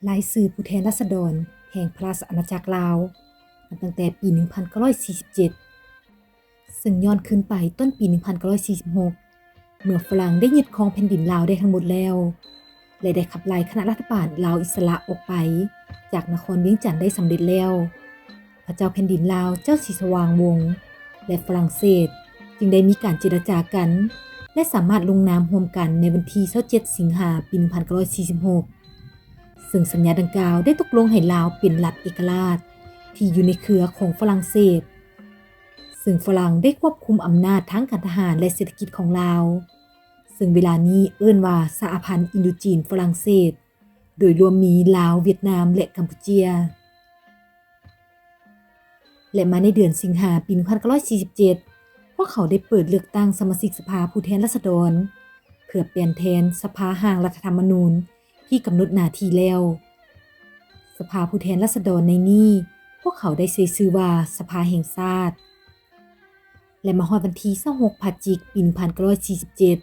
ລາຍຊື່ຜູ້ແທນລາຊະດອນແຫ່ງພະລາຊະອານາຈັກລາວ ນັບຕັ້ງແຕ່ປີໜຶ່ງພັນເກົ້າຮ້ອຍສີ່ສິບເຈັດ ເຊິ່ງຍ້ອນຄືນໄປຕົ້ນປີໜຶ່ງພັນເກົ້າຮ້ອຍສີ່ສິບຫົກ ເມື່ອຝຣັ່ງໄດ້ຍຶດຄອງແຜ່ນດິນລາວໄດ້ທັງໝົດແລ້ວ ແລະ ໄດ້ຂັບໄລ່ຄະນະລັດຖະບານລາວອິດສະຫຼະອອກໄປຈາກນະຄອນວຽງຈັນໄດ້ສຳເລັດແລ້ວ, ພະເຈົ້າແຜ່ນດິນລາວ ເຈົ້າສີສະຫວ່າງວົງ ແລະ ຝຣັ່ງເສດ ຈຶ່ງໄດ້ມີການເຈລະຈາກັນ ແລະ ສາມາດລົງນາມຮ່ວມກັນໃນວັນທີຊາວເຈັດ ສິງຫາ ປີໜຶ່ງພັນເກົ້າຮ້ອຍສີ່ສິບຫົກ ເຊິ່ງສັນຍາດັ່ງກ່າວໄດ້ຕົກລົງໃຫ້ລາວເປັນລັດເອກະລາດທີ່ຢູ່ໃນເຄືອຂອງຝຣັ່ງເສດ, ເຊິ່ງຝຣັ່ງໄດ້ຄວບຄຸມອຳນາດທາງການທະຫານ ແລະ ເສດຖະກິດຂອງລາວ, ເຊິ່ງເວລານີ້ເອີ້ນວ່າສະຫະພັນອິນໂດຈີນຝຣັ່ງເສດ, ໂດຍລວມມີລາວ, ຫວຽດນາມ ແລະ ກຳປູເຈຍ. ແລະ ມາໃນເດືອນສິງຫາ ປີໜຶ່ງພັນເກົ້າຮ້ອຍສີ່ສິບເຈັດ ພວກເຂົາໄດ້ເປີດເລືອກຕັ້ງສະມາຊິກສະພາຜູ້ແທນລາຊະດອນ ເພື່ອປ່ຽນແທນສະພາຮ່າງລັດຖະທຳມະນູນທີ່ກຳນົດໜ້າທີ່ແລ້ວ. ສະພາຜູ້ແທນລາຊະດອນໃນນີ້ ພວກເຂົາໄດ້ໃຊ້ຊື່ວ່າສະພາແຫ່ງຊາດ ແລະ ມາຮອດວັນທີຊາວຫົກ ພະຈິກ ປີໜຶ່ງພັນເກົ້າຮ້ອຍສີ່ສິບເຈັດ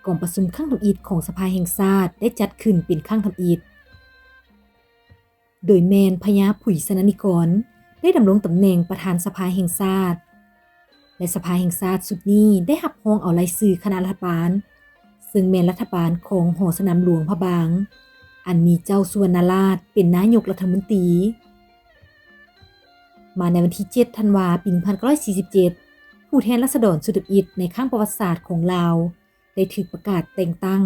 ກອງປະຊຸມຄັ້ງທຳອິດຂອງສະພາແຫ່ງຊາດໄດ້ຈັດຂຶ້ນເປັນຄັ້ງທຳອິດ. ໂດຍແມ່ນພະຍາ ຜຸຍ ຊະນະນິກອນ ໄດ້ດຳລົງຕຳແໜ່ງປະທານສະພາແຫ່ງຊາດ ແລະ ສະພາແຫ່ງຊາດຊຸດນີ້ໄດ້ຮັບຮອງເອົາລາຍຊື່ຄະນະລັດຖະບານ ເຊິ່ງແມ່ນລັດຖະບານຂອງຫໍສະໜາມຫຼວງພະບາງ ອັນມີເຈົ້າສຸວັນນະລາດເປັນນາຍົກລັດຖະມົນຕີ. ມາໃນວັນທີເຈັດ ທັນວາ ປີໜຶ່ງພັນເກົ້າຮ້ອຍສີ່ສິບເຈັດ ຜູ້ແທນລາຊະດອນຊຸດທຳອິດໃນຄັ້ງປະຫວັດສາດຂອງລາວ ໄດ້ຖືກປະກາດແຕ່ງຕັ້ງ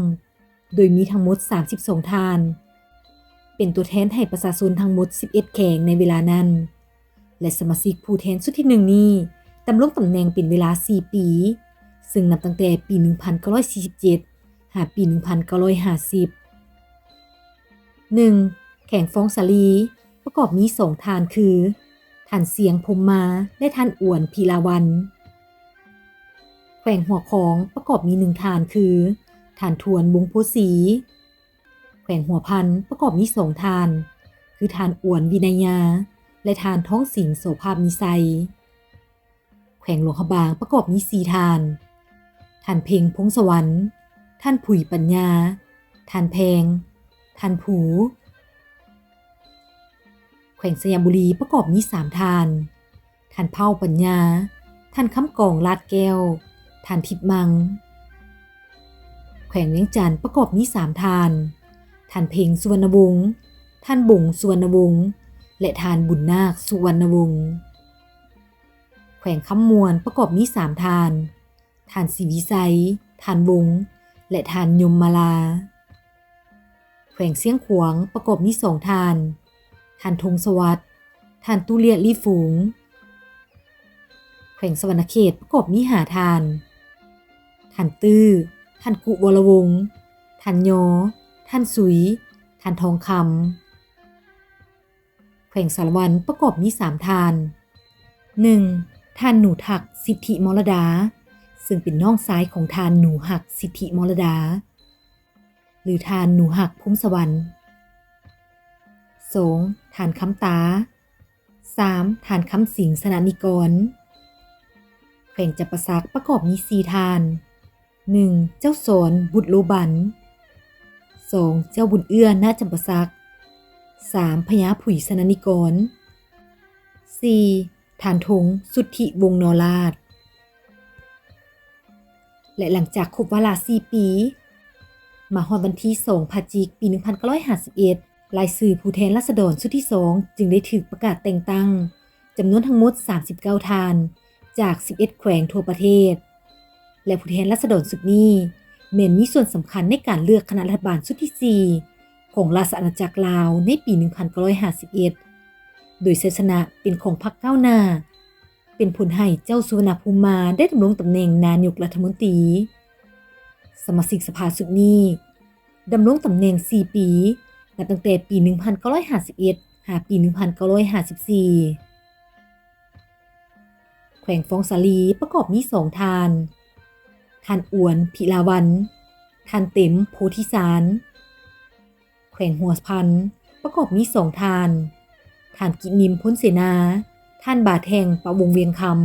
ໂດຍມີທັງໝົດສາມສິບສອງທ່ານ ເປັນຕົວແທນໃຫ້ປະຊາຊົນທັງໝົດສິບເອັດແຂວງໃນເວລານັ້ນ ແລະ ສະມາຊິກຜູ້ແທນຊຸດທີໜຶ່ງນີ້ດຳລົງຕຳແໜ່ງເປັນເວລາສີ່ປີ ເຊິ່ງນັບຕັ້ງແຕ່ປີໜຶ່ງພັນເກົ້າຮ້ອຍສີ່ສິບເຈັດ ຫາປີໜຶ່ງພັນເກົ້າຮ້ອຍຫ້າສິບ. ໜຶ່ງ ແຂວງຟອງສາລີ ປະກອບມີສອງທ່ານຄື ທ່ານ ສຽງ ພົມມາ ແລະ ທ່ານ ອວນ ພິລາວັນ. ແຂວງຫົວຂອງ ປະກອບມີໜຶ່ງທ່ານຄື ທ່ານ ທວນ ວົງໂພສີ. ແຂວງຫົວພັນ ປະກອບມີສອງທ່ານ ຄື ທ່ານ ອວນ ວິໄນຍາ ແລະ ທ່ານ ທອງສິງ ໂສພາບມີໄຊ. ແຂວງຫຼວງພະບາງປະກອບມີສີ່ທ່ານ, ທ່ານ ເພັງ ພົງສະຫວັນ, ທ່ານ ຜຸຍ ປັນຍາ, ທ່ານ ແພງ, ທ່ານ ຜູ. ແຂວງໄຊຍະບູລີປະກອບມີສາມທ່ານ, ທ່ານ ເຜົ່າ ປັນຍາ, ທ່ານ ຄຳກອງ ລາດແກ້ວ, ທ່ານ ທິດມັງ. ແຂວງວຽງຈັນປະກອບມີສາມທ່ານ, ທ່ານ ເພັງ ສຸວັນນະວົງ, ທ່ານ ບົງ ສຸວັນນະວົງ ແລະ ທ່ານ ບຸນນາກ ສຸວັນນະວົງ. ແຂວງຄຳມ່ວນປະກອບມີສາມທ່ານ, ທ່ານ ສີວິໄຊ, ທ່ານ ວົງ ແລະ ທ່ານ ຍົມມາລາ. ແຂວງຊຽງຂວາງປະກອບມີສອງທ່ານ, ທ່ານ ທົງສະຫວັດ, ທ່ານ ຕຸເລຍ ລີຝູງ. ແຂວງສະຫວັນນະເຂດປະກອບມີຫ້າທ່ານ, ທ່ານ ຕື້, ທ່ານ ກຸ ວໍລະວົງ, ທ່ານ ຍໍ, ທ່ານ ສຸຍ, ທ່ານ ທອງຄຳ. ແຂວງສາລະວັນປະກອບມີສາມທ່ານ, ໜຶ່ງ ທ່ານ ໜູທັກ ສິດທິມໍລະດາ ເຊິ່ງເປັນນ້ອງຊາຍຂອງທ່ານ ໜູຮັກ ສິດທິມໍລະດາ ຫຼື ທ່ານ ໜູຮັກ ພົມສະຫວັນ. ສອງ ທ່ານ ຄຳຕາ. ສາມ ທ່ານ ຄຳສິງ ຊະນະນິກອນ. ແຂວງຈຳປາສັກປະກອບມີສີ່ທ່ານ, ໜຶ່ງ ເຈົ້າສອນ ບຸດໂລບັນ, ສອງ ເຈົ້າບຸນເອື້ອ ນະຈຳປາສັກ, ສາມ ພະຍາ ຜຸຍ ຊະນະນິກອນ, ສີ່ ທ່ານ ທົງ ສຸດທິວົງນໍລາດ. ແລະ ຫຼັງຈາກຄົບວາລະສີ່ປີ, ມາຮອດວັນທີສອງ ພະຈິກ ປີໜຶ່ງພັນເກົ້າຮ້ອຍຫ້າສິບເອັດ ລາຍຊື່ຜູ້ແທນລາຊະດອນຊຸດທີສອງ ຈຶ່ງໄດ້ຖືກປະກາດແຕ່ງຕັ້ງ ຈຳນວນທັງໝົດສາມສິບເກົ້າທ່ານ ຈາກສິບເອັດແຂວງທົ່ວປະເທດ ແລະ ຜູ້ແທນລາຊະດອນຊຸດນີ້ ແມ່ນມີສ່ວນສຳຄັນໃນການເລືອກຄະນະລັດຖະບານຊຸດທີສີ່ ຂອງລາຊະອານາຈັກລາວໃນປີໜຶ່ງພັນເກົ້າຮ້ອຍຫ້າສິບເອັດ ໂດຍໄຊຊະນະເປັນຂອງພັກກ້າວໜ້າ ເປັນຜົນໃຫ້ເຈົ້າສຸວັນນະພູມມາໄດ້ດຳລົງຕຳແໜ່ງນາຍົກລັດຖະມົນຕີ. ສະມາຊິກສະພາຊຸດນີ້ດຳລົງຕຳແໜ່ງສີ່ປີ, ນັບຕັ້ງແຕ່ປີໜຶ່ງພັນເກົ້າຮ້ອຍຫ້າສິບເອັດ ຫາປີໜຶ່ງພັນເກົ້າຮ້ອຍຫ້າສິບສີ່. ແຂວງຟອງສາລີປະກອບມີສອງທ່ານ, ທ່ານ ອວນ ພິລາວັນ, ທ່ານ ເຕັມ ໂພທິສານ. ແຂວງຫົວພັນປະກອບມີສອງທ່ານ, ທ່ານ ກິນິມ ພົນເສນາ, ທ່ານ ບາແທ່ງ ປະວົງວຽງຄຳ.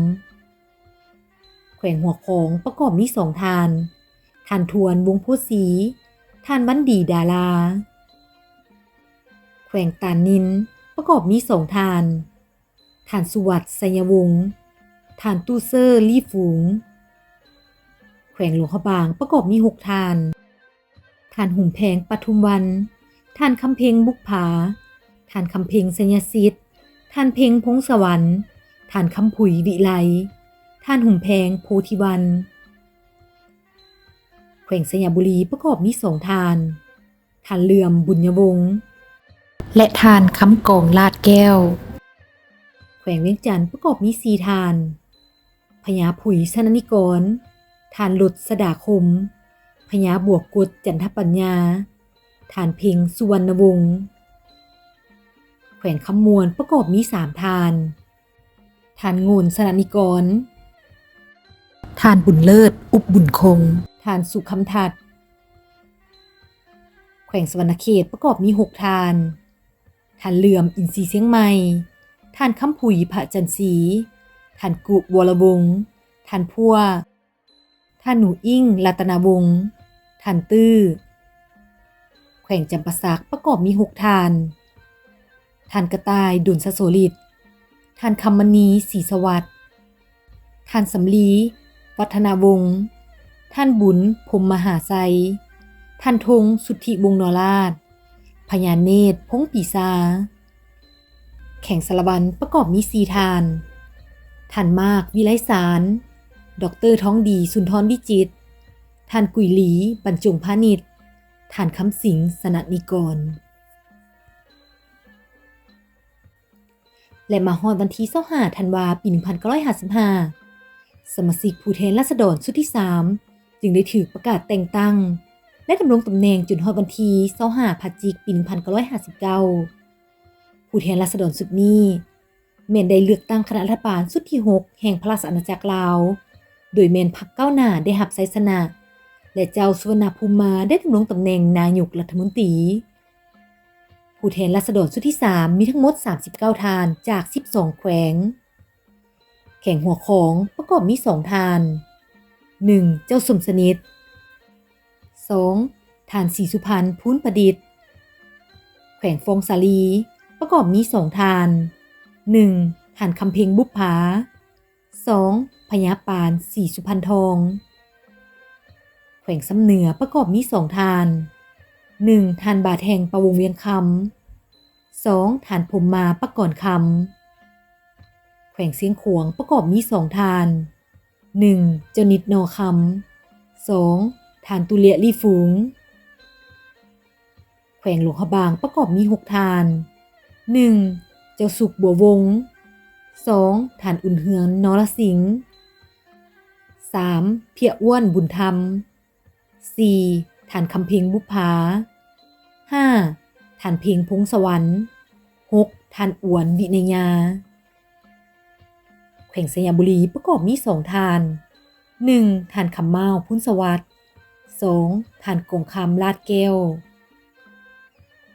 ແຂວງຫົວຂອງປະກອບມີສອງທ່ານ, ທ່ານ ທວນ ວົງໂພສີ, ທ່ານ ວັນດີ ດາລາ. ຂວງຕານນິນ ປະກອບມີສອງທ່ານ, ທ່ານ ສຸວັດ ໄຊຍະວົງ, ທ່ານ ຕູ້ເຊີ ລີ້ຝູງ. ແຂວງຫຼວງພະບາງ ປະກອບມີຫົກທ່ານ, ທ່ານ ຫຸມແພງ ປະທຸມວັນ, ທ່ານ ຄຳເພັງ ບຸບຜາ, ທ່ານ ຄຳເພັງ ໄຊຍະສິດ, ທ່ານ ເພັງ ພົງສະຫວັນ, ທ່ານ ຄຳຜຸຍ ວິໄລ, ທ່ານ ຫຸມແພງ ໂພທິວັນ. ແຂວງໄຊຍະບູລີ ປະກອບມີສອງທ່ານ, ທ່ານ ເຫຼື່ອມ ບຸນຍະວົງ ແລະ ທ່ານ ຄຳກອງ ລາດແກ້ວ. ແຂວງວຽງຈັນ ປະກອບມີສີ່ທ່ານ, ພະຍາ ຜຸຍ ຊະນະນິກອນ, ທ່ານ ລົດ ສະດາຄົມ, ພະຍາ ບົວກົດ ຈັນທະປັນຍາ, ທ່ານ ເພັງ ສຸວັນນະວົງ. ແຂວງຄຳມ່ວນ ປະກອບມີສາມທ່ານ, ທ່ານ ໂງ່ນ ຊະນະນິກອນ, ທ່ານ ບຸນເລີດ ອຸບບຸນຄົງ, ທ່ານ ສຸຄຳທັດ. ແຂວງສະຫວັນນະເຂດ ປະກອບມີຫົກທ່ານ, ທ່ານ ເຫຼື່ອມ ອິນຊີຊຽງໃໝ່, ທ່ານ ຄຳຜຸຍ ພະຈັນສີ, ທ່ານ ກຸ ວໍລະວົງ, ທ່ານ ພົວ, ທ່ານ ໜູອິ້ງ ລັດຕະນະວົງ, ທ່ານ ຕື້. ແຂວງຈຳປາສັກ ປະກອບມີຫົກທ່ານ, ທ່ານ ກະຕ່າຍ ດົນສະໂສລິດ, ທ່ານ ຄຳມະນີ ສີສະຫວັດ, ທ່ານ ສຳລີ ວັດທະນະວົງ, ທ່ານ ບຸນ ພົມມະຫາໄຊ, ທ່ານ ທົງ ສຸດທິວົງນໍລາດ, ພະຍາ ເນດ ພົງປີຊາ. ແຂວງສາລະວັນ ປະກອບມີສີ່ທ່ານ, ທ່ານ ມາກ ວິໄລສານ, ດອກເຕີ ທອງດີ ສຸນທອນວິຈິດ, ທ່ານ ກຸຍຫຼີ ບັນຈົງພານິດ, ທ່ານ ຄຳສິງ ສະນະນິກອນ. ແລະ ມາຮອດວັນທີຊາວຫ້າ ທັນວາ ປີໜຶ່ງພັນເກົ້າຮ້ອຍຫ້າສິບຫ້າ ສະມາຊິກຜູ້ແທນລາຊະດອນຊຸດທີສາມ ຈຶ່ງໄດ້ຖືກປະກາດແຕ່ງຕັ້ງ ແລະ ດຳລົງຕຳແໜ່ງຈົນຮອດວັນທີຊາວຫ້າ ພະຈິກ ປີໜຶ່ງພັນເກົ້າຮ້ອຍຫ້າສິບເກົ້າ. ຜູ້ແທນລາຊະດອນຊຸດນີ້ ແມ່ນໄດ້ເລືອກຕັ້ງຄະນະລັດຖະບານຊຸດທີຫົກ ແຫ່ງພະລາຊະອານາຈັກລາວ, ໂດຍແມ່ນພັກກ້າວໜ້າໄດ້ຮັບໄຊຊະນະ ແລະ ເຈົ້າ ສຸວັນນະ ພູມມາ ໄດ້ດຳລົງຕຳແໜ່ງນາຍົກລັດຖະມົນຕີ. ຜູ້ແທນລາຊະດອນຊຸດທີສາມ ມີທັງໝົດສາມສິບເກົ້າທ່ານ ຈາກສິບສອງແຂວງ. ແຂວງຫົວຂອງປະກອບມີສອງທ່ານ, ໜຶ່ງ ເຈົ້າ ສົມສະໜິດ, ສອງ ທ່ານ ສີສຸພັນ ພູນປະດິດ. ແຂວງຟອງສາລີປະກອບມີສອງທ່ານ, ໜຶ່ງ ທ່ານ ຄຳເພັງ ບຸບຜາ, ສອງ ພະຍາ ປານ ສີສຸພັນທອງ. ແຂວງຊຳເໜືອປະກອບມີສອງທ່ານ, ໜຶ່ງ ທ່ານ ບາແທ່ງ ປະວົງວຽງຄຳ, ສອງ ທ່ານ ພົມມາ ປະກອນຄຳ. ແຂວງຊຽງຂວາງປະກອບມີສອງທ່ານ, ໜຶ່ງ ເຈົ້ານິດ ໜໍ່ຄຳ, ສອງ ທ່ານ ຕຸເລຍ ລີ່ຝູງ. ແຂວງຫຼວງພະບາງປະກອບມີຫົກທ່ານ, ໜຶ່ງ ເຈົ້າສຸກ ບົວວົງ, ສອງ ທ່ານ ອຸ່ນເຮືອງ ນໍລະສິງ, ສາມ ເພຍ ອ້ວນ ບຸນທຳ, ສີ່ ທ່ານ ຄຳເພັງ ບຸບຜາ, ຫ້າ ທ່ານ ເພັງ ພົງສະຫວັນ, ຫົກ ທ່ານ ອວນ ວິໄນຍາ. ແຂວງໄຊຍະບູລີປະກອບມີສອງທ່ານ, ໜຶ່ງ ທ່ານ ຄຳມ້າວ ພູນສະຫວັດ, ສອງ ທ່ານ ກອງຄຳ ລາດແກ້ວ.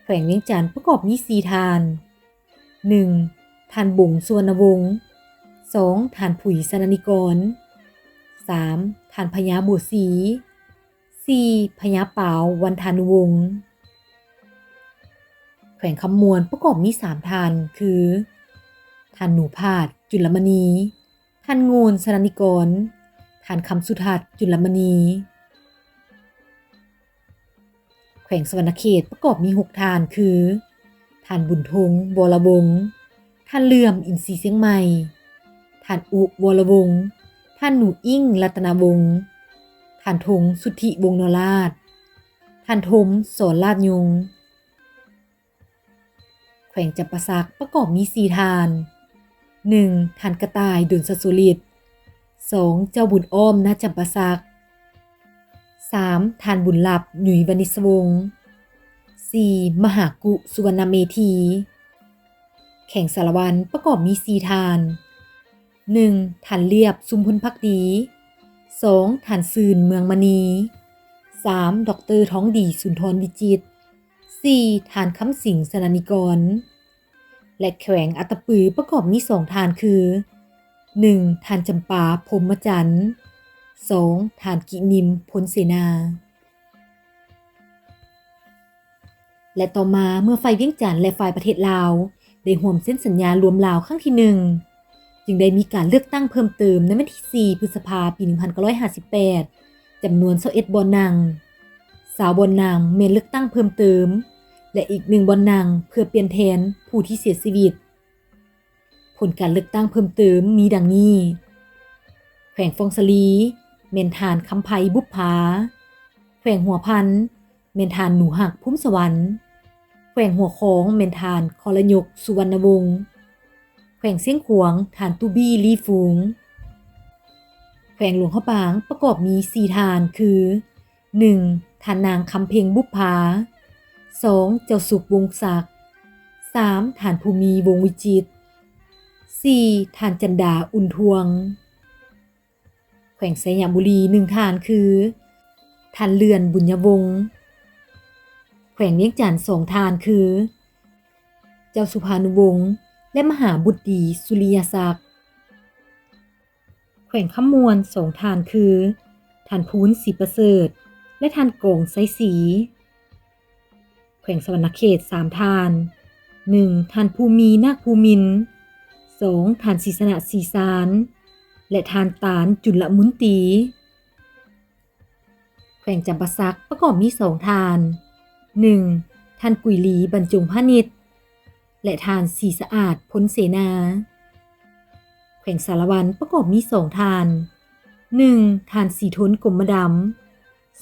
ແຂວງວຽງຈັນປະກອບມີສີ່ທ່ານ, ໜຶ່ງ ທ່ານ ບົງ ສຸວັນນະວົງ, ສອງ ທ່ານ ຜຸຍ ສະນະນິກອນ, ສາມ ທ່ານ ພະຍາ ບົວສີ, ສີ່ ພະຍາ ປາວ ວັນທານຸວົງ. ແຂວງຄຳມ່ວນປະກອບມີສາມທ່ານ ຄື ທ່ານ ໜູພາດ ຈຸນລະມະນີ, ທ່ານ ໂງ່ນ ສະນະນິກອນ, ທ່ານ ຄຳສຸທັດ ຈຸນລະມະນີ. ແຂວງສະຫວັນນະເຂດປະກອບມີຫົກທ່ານ ຄື ທ່ານ ບຸນທົງ ວໍລະວົງ, ທ່ານ ເຫຼື່ອມ ອິນຊີຊຽງໃໝ່, ທ່ານ ອຸ ວໍລະວົງ, ທ່ານ ໜູອິ້ງ ລັດຕະນະວົງ, ທ່ານ ທົງ ສຸດທິວົງນໍລາດ, ທ່ານ ທົມ ສອນລາດຍົງ. ແຂວງຈຳປາສັກປະກອບມີສີ່ທ່ານ, ໜຶ່ງ ທ່ານ ກະຕ່າຍ ດົນສະໂສລິດ, ສອງ ເຈົ້າບຸນອ້ອມ ນາຈຳປາສັກ, ສາມ ທ່ານ ບຸນລັບ ຫຍຸຍ ວະນິດສະວົງ, ສີ່ ມະຫາກຸ ສຸວັນນະເມທີ. ແຂວງສາລະວັນປະກອບມີສີ່ທ່ານ, ໜຶ່ງ ທ່ານ ລຽບ ຊຸມພົນພັກດີ, ສອງ ທ່ານ ຊືນ ເມືອງມະນີ, ສາມ ດອກເຕີ ທອງດີ ສຸນທອນວິຈິດ, ສີ່ ທ່ານ ຄຳສິງ ສະນະນິກອນ. ແລະ ແຂວງອັດຕະປືປະກອບມີສອງທ່ານຄື ໜຶ່ງ ທ່ານ ຈຳປາ ພົມມະຈັນ, ສອງ ທ່ານ ກິນິມ ພົນເສນາ. ແລະ ຕໍ່ມາເມື່ອຝ່າຍວຽງຈັນ ແລະ ຝ່າຍປະເທດລາວ ໄດ້ຮ່ວມເຊັນສັນຍາລວມລາວຄັ້ງທີໜຶ່ງ ຈຶ່ງໄດ້ມີການເລືອກຕັ້ງເພີ່ມເຕີມໃນວັນທີສີ່ ພຶດສະພາ ປີໜຶ່ງພັນເກົ້າຮ້ອຍຫ້າສິບແປດ ຈຳນວນຊາວເອັດບ່ອນນັ່ງ, ຊາວບ່ອນນັ່ງແມ່ນເລືອກຕັ້ງເພີ່ມເຕີມ ແລະ ອີກໜຶ່ງບ່ອນນັ່ງເພື່ອປ່ຽນແທນຜູ້ທີ່ເສຍຊີວິດ. ຜົນການເລືອກຕັ້ງເພີ່ມເຕີມມີດັ່ງນີ້: ແຂວງຟອງສາລີ ແມ່ນທ່ານ ຄຳໄພ ບຸບຜາ, ແຂວງຫົວພັນ ແມ່ນທ່ານ ໜູຮັກ ພູມສະຫວັນ, ແຂວງຫົວຂອງ ແມ່ນທ່ານ ຄອລະຍົກ ສຸວັນນະວົງ, ແຂວງຊຽງຂວາງ ທ່ານ ຕູບີ ລີຝູງ. ແຂວງຫຼວງພະບາງປະກອບມີສີ່ທ່ານ ຄື ໜຶ່ງ ທ່ານນາງ ຄຳເພັງ ບຸບຜາ, ສອງ ເຈົ້າສຸກ ວົງສັກ, ສາມ ທ່ານ ພູມີ ວົງວິຈິດ, ສີ່ ທ່ານ ຈັນດາ ອຸ່ນທວງ. ແຂວງໄຊຍະບູລີ ໜຶ່ງທ່ານ ຄື ທ່ານ ເລື່ອນ ບຸນຍະວົງ, ແຂວງວຽງຈັນ ສອງທ່ານ ຄື ເຈົ້າສຸພານຸວົງ ແລະ ມະຫາບຸດດີ ສຸລິຍະສັກ. ແຂວງຄຳມ່ວນ ສອງທ່ານ ຄື ທ່ານ ພູນ ສີປະເສີດ ແລະ ທ່ານ ກອງ ໄຊສີ. ແຂວງສະຫວັນນະເຂດ ສາມທ່ານ, ໜຶ່ງ ທ່ານ ພູມີ ນາກພູມິນ, ສອງ ທ່ານ ສີສະນະ ສີຊານ ແລະ ທ່ານ ຕານ ຈຸນລະມຸນຕີ. ແຂວງຈຳປາສັກປະກອບມີສອງທ່ານ, ໜຶ່ງ ທ່ານ ກຸຍລີ ບັນຈົງພານິດ ແລະ ທ່ານ ສີສະອາດ ພົນເສນາ. ແຂວງສາລະວັນປະກອບມີສອງທ່ານ, ໜຶ່ງ ທ່ານ ສີທົນ ກົມມະດຳ,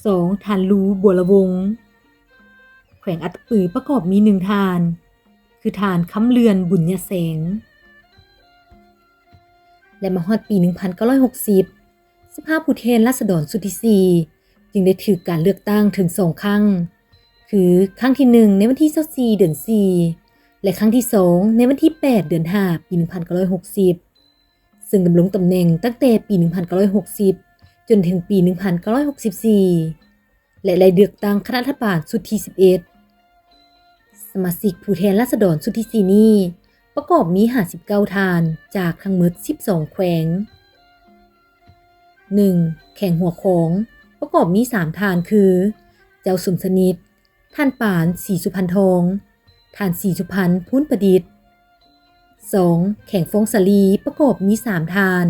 ສອງ ທ່ານ ລູ ບົວລະວົງ. ແຂວງອັດຕະປືປະກອບມີໜຶ່ງທ່ານ, ຄືທ່ານ ຄຳເລື່ອນ ບຸນຍະແສງ. ແລະ ມາຮອດປີໜຶ່ງພັນເກົ້າຮ້ອຍຫົກສິບ ສະພາຜູ້ແທນລາຊະດອນຊຸດທີສີ່ ຈຶ່ງໄດ້ຖືກການເລືອກຕັ້ງເຖິງສອງຄັ້ງ ຄື ຄັ້ງທີໜຶ່ງ ໃນວັນທີຊາວສີ່ ເດືອນສີ່ ແລະ ຄັ້ງທີສອງ ໃນວັນທີແປດ ເດືອນຫ້າ ປີໜຶ່ງພັນເກົ້າຮ້ອຍຫົກສິບ ເຊິ່ງດຳລົງຕຳແໜ່ງຕັ້ງແຕ່ປີໜຶ່ງພັນເກົ້າຮ້ອຍຫົກສິບ ຈົນເຖິງປີໜຶ່ງພັນເກົ້າຮ້ອຍຫົກສິບສີ່ ແລະ ໄດ້ເລືອກຕັ້ງຄະນະລັດຖະບານຊຸດທີສິບເອັດ. ສະມາຊິກຜູ້ແທນລາຊະດອນຊຸດທີສີ່ນີ້ ປະກອບມີຫ້າສິບເກົ້າທ່ານ ຈາກທັງໝົດສິບສອງແຂວງ. ໜຶ່ງ ແຂວງຫົວຂອງ ປະກອບມີສາມທ່ານ ຄື ເຈົ້າສົມສະໜິດ, ທ່ານ ປານ ສີສຸພັນທອງ, ທ່ານ ສີສຸພັນ ພູນປະດິດ. ສອງ ແຂວງຟອງສາລີ ປະກອບມີສາມທ່ານ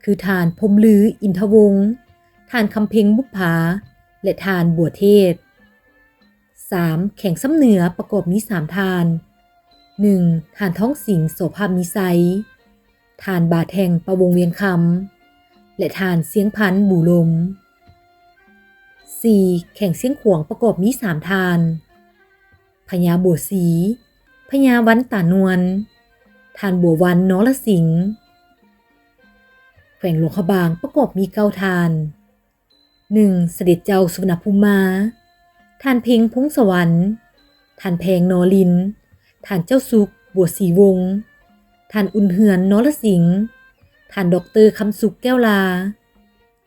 ຄື ທ່ານ ພົມລື ອິນທະວົງ, ທ່ານ ຄຳເພັງ ບຸບຜາ ແລະ ທ່ານ ບົວເທດ. ສາມ ແຂວງຊຳເໜືອ ປະກອບມີສາມທ່ານ, ໜຶ່ງ ທ່ານ ທອງສິງ ໂສພາມີໄຊ, ທ່ານ ບາແທ່ງ ປະວົງວຽງຄຳ ແລະ ທ່ານ ຊຽງພັນ ບູລົມ. ສີ່ ແຂວງຊຽງຂວາງ ປະກອບມີສາມທ່ານ, ພະຍາບົວສີ, ພະຍາວັນຕານວນ, ທ່ານ ບົວວັນ ນໍລະສິງ. ແຂວງຫຼວງພະບາງ ປະກອບມີເກົ້າທ່ານ, ໜຶ່ງ ສະເດັດເຈົ້າສຸວັນນະພູມມາ, ທ່ານ ເພັງ ພົງສະຫວັນ, ທ່ານ ແພງ ນໍລິນ, ທ່ານ ເຈົ້າສຸກ ບົວສີວົງ, ທ່ານ ອຸ່ນເຮືອນ ນໍລະສິງ, ທ່ານ ດອກເຕີ ຄຳສຸກ ແກ້ວລາ,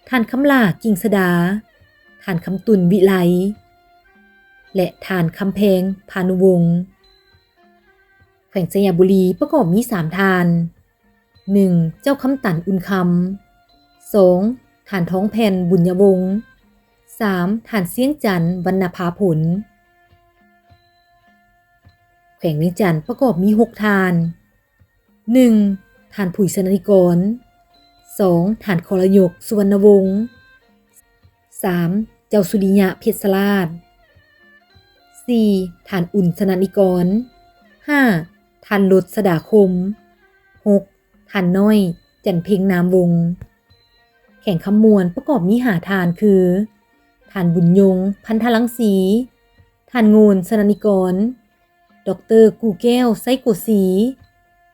ທ່ານ ຄຳຫຼ້າ ກິ່ງສະດາ, ທ່ານ ຄຳຕຸນ ວິໄລ ແລະ ທ່ານ ຄຳແພງ ພານຸວົງ. ແຂວງໄຊຍະບູລີ ປະກອບມີສາມທ່ານ, ໜຶ່ງ ເຈົ້າຄຳຕັນ ອຸ່ນຄຳ, ສອງ ທ່ານ ທອງແຜ່ນ ບຸນຍະວົງ, ສາມ ທ່ານ ຊຽງຈັນ ວັນນະພາຜົນ. ແຂວງວຽງຈັນ ປະກອບມີຫົກທ່ານ, ໜຶ່ງ ທ່ານ ຜຸຍ ສະນັນນິກອນ, ສອງ ທ່ານ ຄອລະຍົກ ສຸວັນນະວົງ, ສາມ ເຈົ້າສຸລິຍະ ເພັດສະລາດ, ສີ່ ທ່ານ ອຸ່ນ ສະນັນນິກອນ, ຫ້າ ທ່ານ ລົດ ສະດາຄົມ, ຫົກ ທ່ານ ນ້ອຍ ຈັນເພັງ ນາມວົງ. ແຂວງຄຳມ່ວນ ປະກອບມີຫ້າທ່ານ ຄື ທ່ານ ບຸນຍົງ ພັນທະລັງສີ, ທ່ານ ໂງ່ນ ສະນັນນິກອນ, ດອກເຕີ ກູ່ແກ້ວ ໄຊໂກສີ,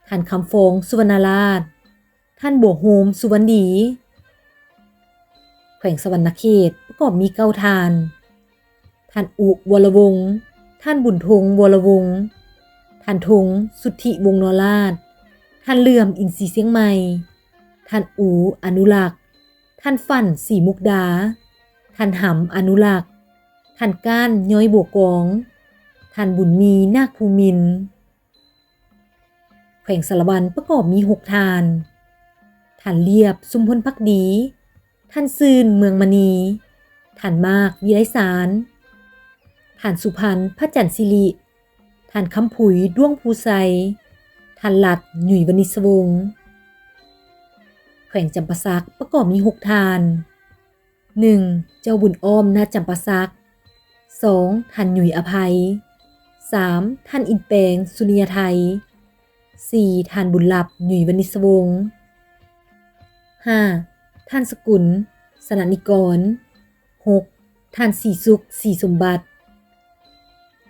ທ່ານ ຄຳຟອງ ສຸວັນນະລາດ, ທ່ານ ບົວໂຮມ ສຸວັນດີ. ແຂວງສະຫວັນນະເຂດ ປະກອບມີເກົ້າທ່ານ, ທ່ານ ອຸ ວໍລະວົງ, ທ່ານ ບຸນທົງ ວໍລະວົງ, ທ່ານ ທົງ ສຸດທິວົງນໍລາດ, ທ່ານ ເຫຼື້ອມ ອິນຊີຊຽງໃໝ່, ທ່ານ ອູ ອະນຸລັກ, ທ່ານ ຝັນ ສີມຸກດາ, ທ່ານ ຫຳ ອະນຸລັກ, ທ່ານ ກ້ານ ຍ້ອຍບົວກອງ, ທ່ານ ບຸນມີ ນາກພູມິນ. ແຂວງສາລະວັນປະກອບມີຫົກທ່ານ, ທ່ານ ລຽບ ຊຸມພົນພັກດີ, ທ່ານ ຊື່ນ ເມືອງມະນີ, ທ່ານ ມາກ ວິໄລສານ, ທ່ານສຸພັນ ພະຈັນສິລິ, ທ່ານຄຳຜຸຍ ດວງພູໄຊ, ທ່ານລັດ ຫຍຸຍ ວະນິດສະວົງ. ແຂວງຈຳປາສັກປະກອບມີຫົກທ່ານ. ໜຶ່ງ ເຈົ້າບຸນອ້ອມ ນາຈຳປາສັກ, ສອງ ທ່ານຫຍຸຍ ອະໄພ, ສາມ ທ່ານອິນແປງ ສຸລິຍະໄທ, ສີ່ ທ່ານບຸນລັບ ຫຍຸຍ ວະນິດສະວົງ, ຫ້າ ທ່ານສະກຸນ ສະນະນິກອນ, ຫົກ ທ່ານສີສຸກ ສີສົມບັດ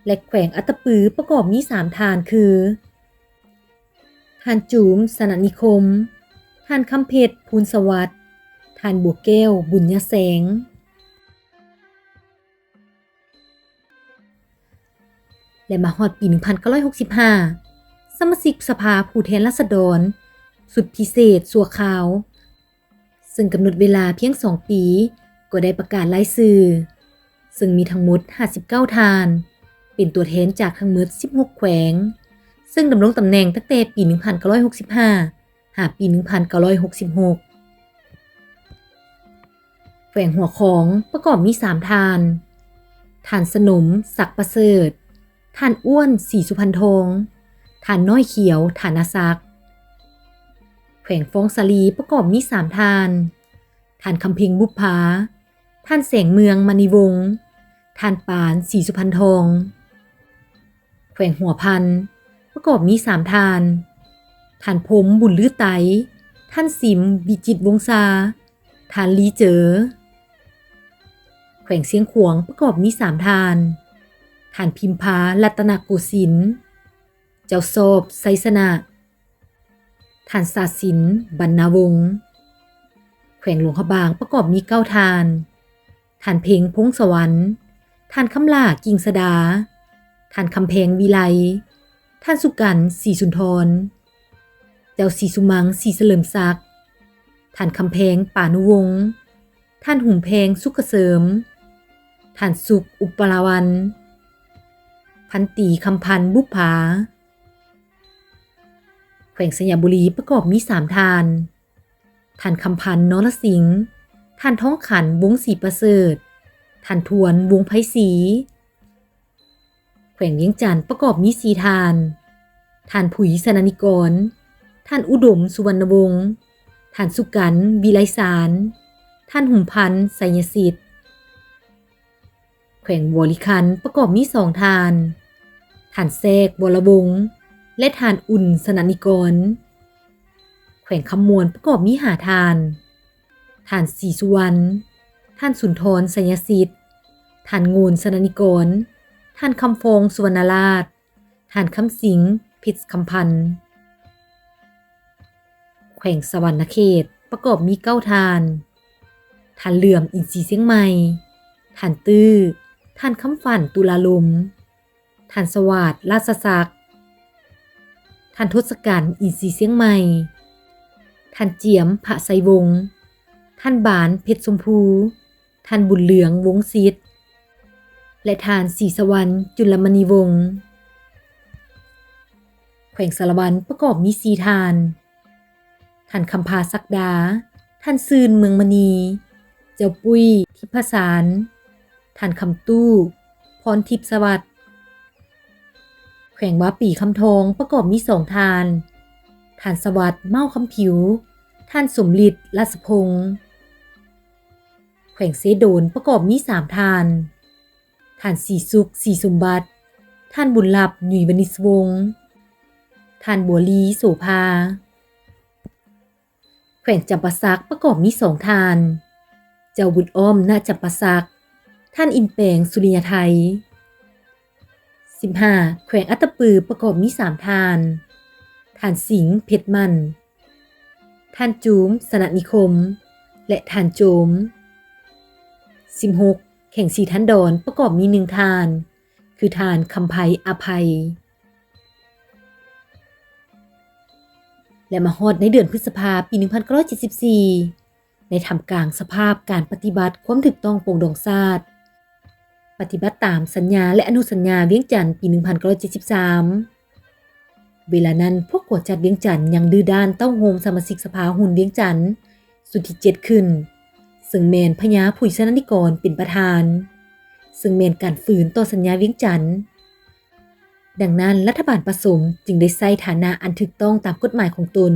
ແລະ ແຂວງອັດຕະປືປະກອບມີສາມທ່ານຄື ທ່ານຈູມ ສະນະນິຄົມ, ທ່ານຄຳເພັດ ພູນສະຫວັດ, ທ່ານບົວແກ້ວ ບຸນຍະແສງ. ແລະ ມາຮອດປີໜຶ່ງພັນເກົ້າຮ້ອຍຫົກສິບຫ້າ ສະມາຊິກສະພາຜູ້ແທນລາຊະດອນຊຸດພິເສດຊົ່ວຄາວ ເຊິ່ງກຳນົດເວລາພຽງສອງປີ ກໍໄດ້ປະກາດລາຍຊື່ ເຊິ່ງມີທັງໝົດຫ້າສິບເກົ້າທ່ານ ເປັນຕົວແທນຈາກທັງໝົດສິບຫົກແຂວງ ເຊິ່ງດຳລົງຕຳແໜ່ງຕັ້ງແຕ່ປີໜຶ່ງພັນເກົ້າຮ້ອຍຫົກສິບຫ້າ ຫາປີໜຶ່ງພັນເກົ້າຮ້ອຍຫົກສິບຫົກ. ແຂວງຫົວຂອງປະກອບມີສາມທ່ານ, ທ່ານສະໜົມ ສັກປະເສີດ, ທ່ານອ້ວນ ສີສຸພັນທອງ, ທ່ານນ້ອຍຂຽວ ຖານາສັກ. ແຂວງຟອງສາລີປະກອບມີສາມທ່ານ, ທ່ານຄຳເພັງ ບຸບພາ, ທ່ານແສງເມືອງ ມະນີວົງ, ທ່ານປານ ສີສຸພັນທອງ. ແຂວງຫົວພັນປະກອບມີສາມທ່ານ, ທ່ານພົມ ບຸນລືໄຕ, ທ່ານສິມ ວິຈິດວົງຊາ, ທ່ານລີເຈີ. ແຂວງຊຽງຂວາງປະກອບມີສາມທ່ານ, ທ່ານພິມພາ ລັດຕະນະໂກສິນ, ເຈົ້າຊອບ ໄຊຊະນະ, ທ່ານສາສິນ ບັນນາວົງ. ແຂວງຫຼວງພະບາງປະກອບມີເກົ້າທ່ານ, ທ່ານເພັງ ພົງສະຫວັນ, ທ່ານຄຳຫຼ້າ ກິ່ງສະດາ, ທ່ານຄຳແພງ ວິໄລ, ທ່ານສຸກັນ ສີສຸນທອນ, ເຈົ້າສີສຸມັງ ສີສະເຫຼີມສັກ, ທ່ານຄຳແພງ ປານຸວົງ, ທ່ານຫຸມແພງ ສຸກກະເສີມ, ທ່ານສຸກ ອຸປະລາວັນ, ພັນຕີ ຄຳພັນ ບຸບພາ. ແຂວງໄຊຍະບູລີປະກອບມີສາມທ່ານ, ທ່ານຄຳພັນ ນໍລະສິງ, ທ່ານທອງຂັນ ວົງສີປະເສີດ, ທ່ານທວນ ວົງໄພສີ. ແຂວງວຽງຈັນປະກອບມີສີ່ທ່ານ, ທ່ານຜຸຍ ສະນະນິກອນ, ທ່ານອຸດົມ ສຸວັນນະວົງ, ທ່ານສຸກັນ ວິໄລສານ, ທ່ານຫຸມພັນ ໄຊຍະສິດ. ແຂວງບໍລິຄັນປະກອບມີສອງທ່ານ, ທ່ານແຊກ ວໍລະວົງ ແລະ ທ່ານອຸ່ນ ສະນະນິກອນ. ແຂວງຄຳມ່ວນປະກອບມີຫ້າທ່ານ, ທ່ານ ສີສຸວັນ, ທ່ານ ສຸນທອນ ໄຊຍະສິດ, ທ່ານ ໂງ່ນ ສະນະນິກອນ, ທ່ານ ຄຳຟອງ ສຸວັນນະລາດ, ທ່ານ ຄຳສິງ ເພັດຄຳພັນ. ແຂວງສະຫວັນນະເຂດປະກອບມີເກົ້າທ່ານ, ທ່ານ ເຫຼືອມ ອິນຊີຊຽງໃໝ່, ທ່ານ ຕື້, ທ່ານ ຄຳຝັນ ຕຸລາລົມ, ທ່ານ ສະຫວາດ ລາຊະສັກ, ທ່ານ ທົດສະກັນ ອິນຊີຊຽງໃໝ່, ທ່ານ ຈຽມ ພະໄຊວົງ, ທ່ານ ບານ ເພັດຊົມພູ, ທ່ານ ບຸນເຫຼືອງ ວົງສິດ ແລະ ທ່ານ ສີສະຫວັນ ຈຸນລະມະນີວົງ. ແຂວງສາລະວັນປະກອບມີສີ່ທ່ານ, ທ່ານ ຄຳພາ ສັກດາ, ທ່ານ ຊື່ນ ເມືອງມະນີ, ເຈົ້າປຸ້ຍ ທິບພະສານ, ທ່ານ ຄຳຕູ້ ພອນທິບສະຫວັດ. ແຂວງວາປີຄຳທອງປະກອບມີສອງທ່ານ, ທ່ານ ສະຫວັດ ເມົ້າຄຳຜິວ, ທ່ານ ສົມລິດ ລາຊະພົງ. ແຂວງເຊໂດນປະກອບມີສາມທ່ານ, ທ່ານ ສີສຸກ ສີສົມບັດ, ທ່ານ ບຸນລັບ ຫຍຸຍ ວະນິດສະວົງ, ທ່ານ ບົວລີ ໂສພາ. ແຂວງຈຳປາສັກປະກອບມີສອງທ່ານ, ເຈົ້າບຸນອ້ອມ ນະຈຳປາສັກ, ທ່ານ ອິນແປງ ສຸລິຍະໄທ. ສິບຫ້າ ແຂວງອັດຕະປືປະກອບມີສາມທ່ານ, ທ່ານ ສິງ ເພັດໝັ້ນ, ທ່ານ ຈູມ ສະນະນິຄົມ ແລະ ທ່ານ ໂຈມ. ສິບຫົກ ແຂວງສີທັນດອນປະກອບມີໜຶ່ງທ່ານ, ຄືທ່ານ ຄຳໄພ ອະໄພ. ແລະ ມາຮອດໃນເດືອນພຶດສະພາ ປີໜຶ່ງພັນເກົ້າຮ້ອຍເຈັດສິບສີ່ ໃນທ່າມກາງສະພາບການປະຕິບັດຄວາມຖືກຕ້ອງປອງດອງຊາດ, ປະຕິບັດຕາມສັນຍາ ແລະ ອະນຸສັນຍາວຽງຈັນ ປີໜຶ່ງພັນເກົ້າຮ້ອຍເຈັດສິບສາມ. ເວລານັ້ນ ພວກກວດຈັດວຽງຈັນຍັງດື້ດ້ານຕ້ອງໂຮມສະມາຊິກສະພາຫຸນວຽງຈັນຊຸດທີເຈັດຂຶ້ນ, ເຊິ່ງແມ່ນພະຍາ ຜຸຍ ສະນະນິກອນ ເປັນປະທານ, ເຊິ່ງແມ່ນການຝືນຕໍ່ສັນຍາວຽງຈັນ. ດັ່ງນັ້ນ ລັດຖະບານປະສົມຈຶ່ງໄດ້ໃຊ້ຖານະອັນຖືກຕ້ອງຕາມກົດໝາຍຂອງຕົນ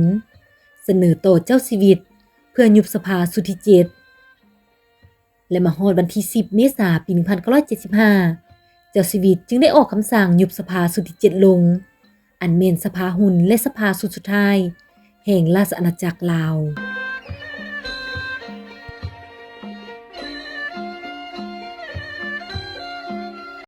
ສະເໜີຕໍ່ເຈົ້າຊີວິດ ເພື່ອຍຸບສະພາຊຸດທີເຈັດ ແລະ ມາຮອດວັນທີສິບ ເມສາ ປີໜຶ່ງພັນເກົ້າຮ້ອຍເຈັດສິບຫ້າ ເຈົ້າຊີວິດຈຶ່ງໄດ້ອອກຄຳສັ່ງຍຸບສະພາຊຸດທີເຈັດລົງ ອັນແມ່ນສະພາຮຸນ ແລະ ສະພາຊຸດສຸດທ້າຍແຫ່ງລາຊະອານາຈັກລາວ.